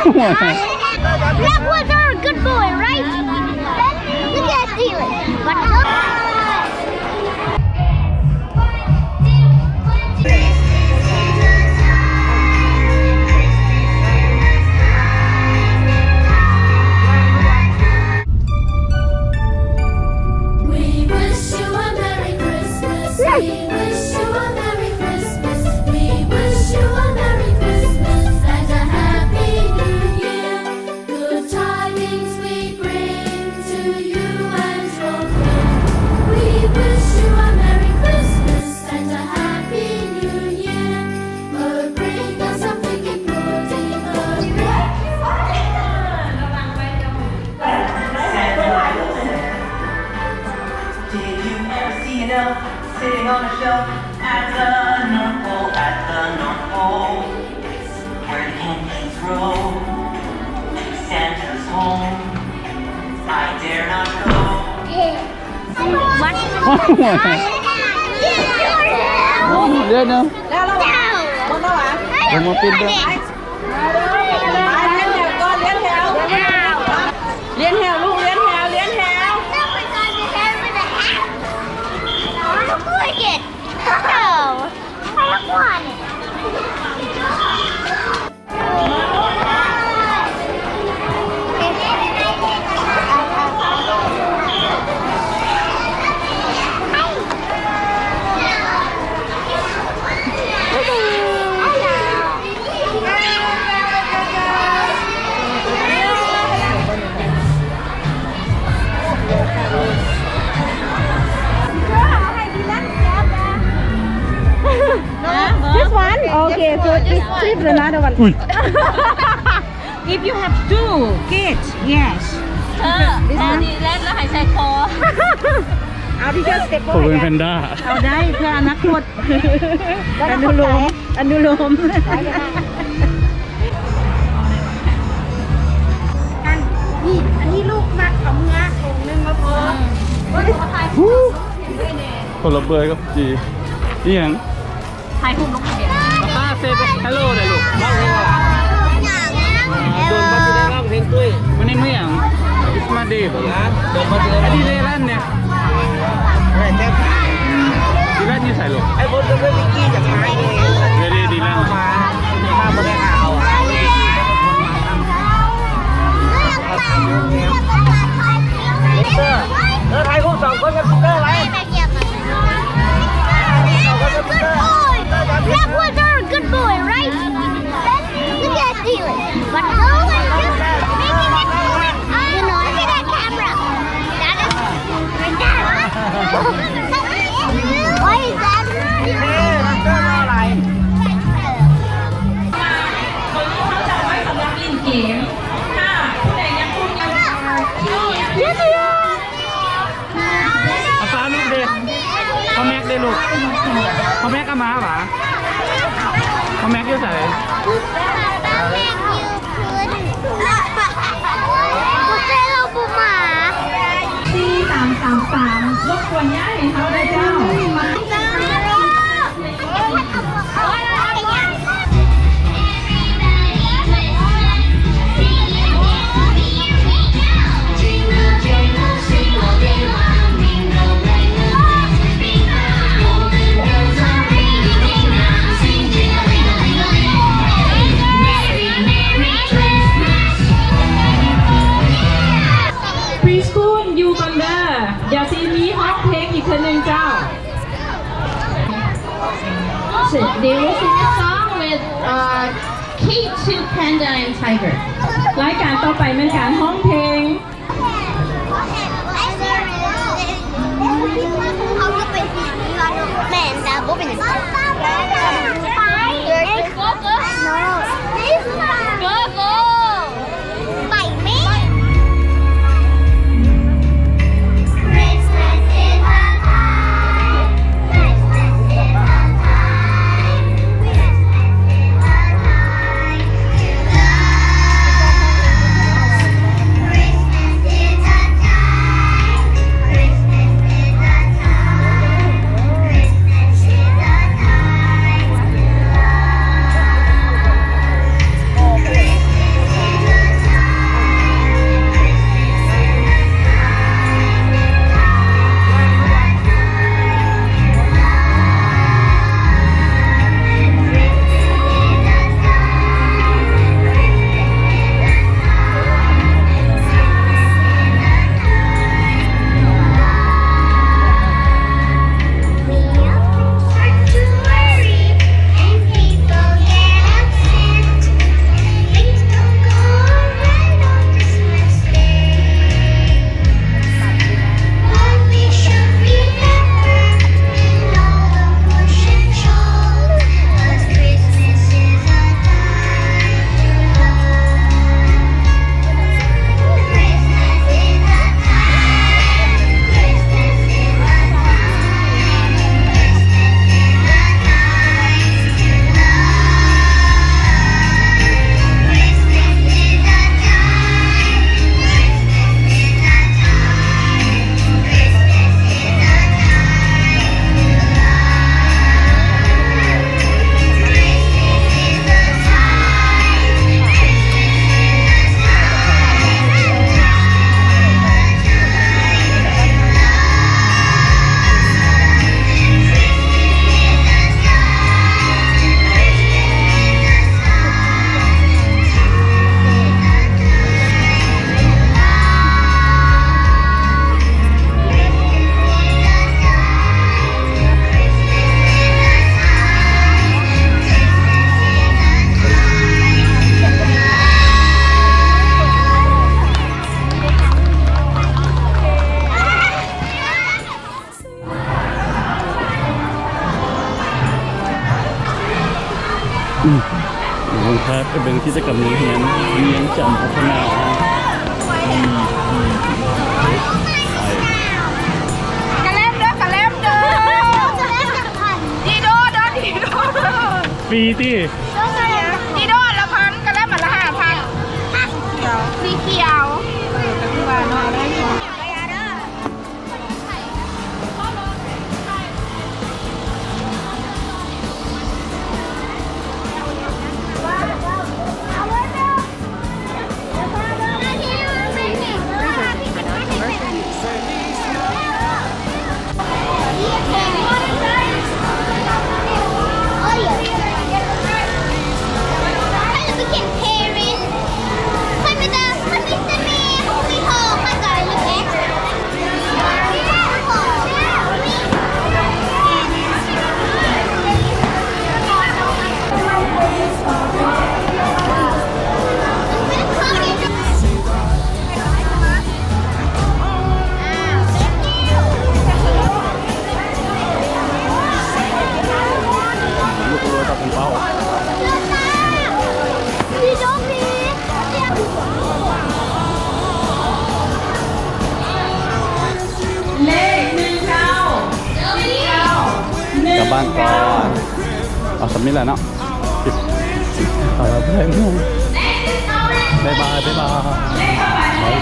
Black Panther, good boy, right? Look at Steven. But look. We wish you a Merry Christmas. We wish you a Merry Christmas. We wish you a Merry Christmas and a Happy New Year. Good tidings we bring to you and your kin. We wish you a Merry Christmas and a Happy New Year. Lord, bring us a thinking good evil. Did you ever see an elf sitting on a shelf at the North Pole, at the North Pole, where the candies grow? Santa's home, I dare not go. What? ດຽວນະ ແລ້ວລະຫວາ? ເບິ່ງມາປິດເດີ. ລຽນແຖວກ່ອນ ລຽນແຖວ ລຽນແຖວລູກ ລຽນແຖວ ລຽນແຖວ. No, I don't want it. This one? Okay, so this, this is another one. ອຸ້ຍ If you have two kids, yes. ເອີ ເອົາດີແລັດແລ້ວໃຫ້ໃສ່ຄໍ. ເອົາດີເຈົ້າສະເຕັບ ເພື່ອເປັນແພນດ້າ ເອົາໄດ້ເພື່ອອະນາຄົດ. ອະນຸໂລມ ອະນຸໂລມ. ອັນນີ້ ອັນນີ້ລູກມັກ ເອົາເມືອຖົງໜຶ່ງມາພ້ອມ. ຄົນລະເບີດກັບຈີ ອີ່ຫຍັງ? ຖ່າຍຮູບລົງທະບຽນ. ປ້າເຊເຮັລໂລໄດ້ລູກ. ດົນບໍ່ຊິໄດ້ຮ້ອງເພງຕຸ້ຍ. ມື້ນີ້ມື້ຫຍັງ? It's my day ບໍ່ລູກ? ດົນບໍ່ຊິໄດ້ ອັນນີ້ເດລັນເດ. ດີແລັດຢູ່ໃສລູກ? ໄອ້ບົນກັບເລີຍວິກກີ້ຈາກໄມ້. ເດ ດີແລັດ ມາ ມາບໍ່ໄດ້ຫາເອົາ. ເອີ ຖ່າຍຮູບສອງຄົນກັບ Peter ໄວ້. Good boy. Black Panther, good boy, right? Look at Steven. But no one just making it. You know, look at that camera. That is, why is that? ເຮົາຈະໄວ້ສຳລັບຫຼິ້ນເກມ. ຖ້າຜູ້ໃດຍັງ Yes, yes. ເອົາສາລູກເດ. ພໍ່ແມັກເດລູກ. ພໍ່ແມັກກໍມາຫວາ? ພໍ່ແມັກຢູ່ໃສ? ສີ່ສາມສາມສາມ ລົບກວນຍ້າຍໃຫ້ເຮົາໄດ້ເຈົ້າ. Preschool ຢູ່ກ່ອນເດີ. ດຽວຊິມີຮ້ອງເພງອີກເທື່ອໜຶ່ງເຈົ້າ. They will sing a song with, uh, Kate to Panda and Tiger. ລາຍການຕໍ່ໄປແມ່ນການຮ້ອງເພງ. ແມ່ນ ດາບໍ່ເປັນຫຍັງ. Go, go. No. Go, go. ໄປແມ່. ເ ອືມ ເບິ່ງພາບ ໄປເບິ່ງກິດຈະກຳໂຮງຮຽນວຽງຈັນພັດທະນາ. ກະແລັມເດີ ກະແລັມເດີ ດີໂດເດີ ດີໂດເດີ. ຟຣີຕິ? ດີໂດອັນລະພັນ ກະແລັມອັນລະຫ້າພັນ. ສີຂຽວ ເອີ ກະຄືວ່າເນາະ. ເລກໜຶ່ງເກົ້າ ໜຶ່ງເກົ້າ ກັບບ້ານກ່ອນ. ເອົາສ່ຳນີ້ແຫຼະເນາະ. ບາຍບາຍ ບາຍບາຍ.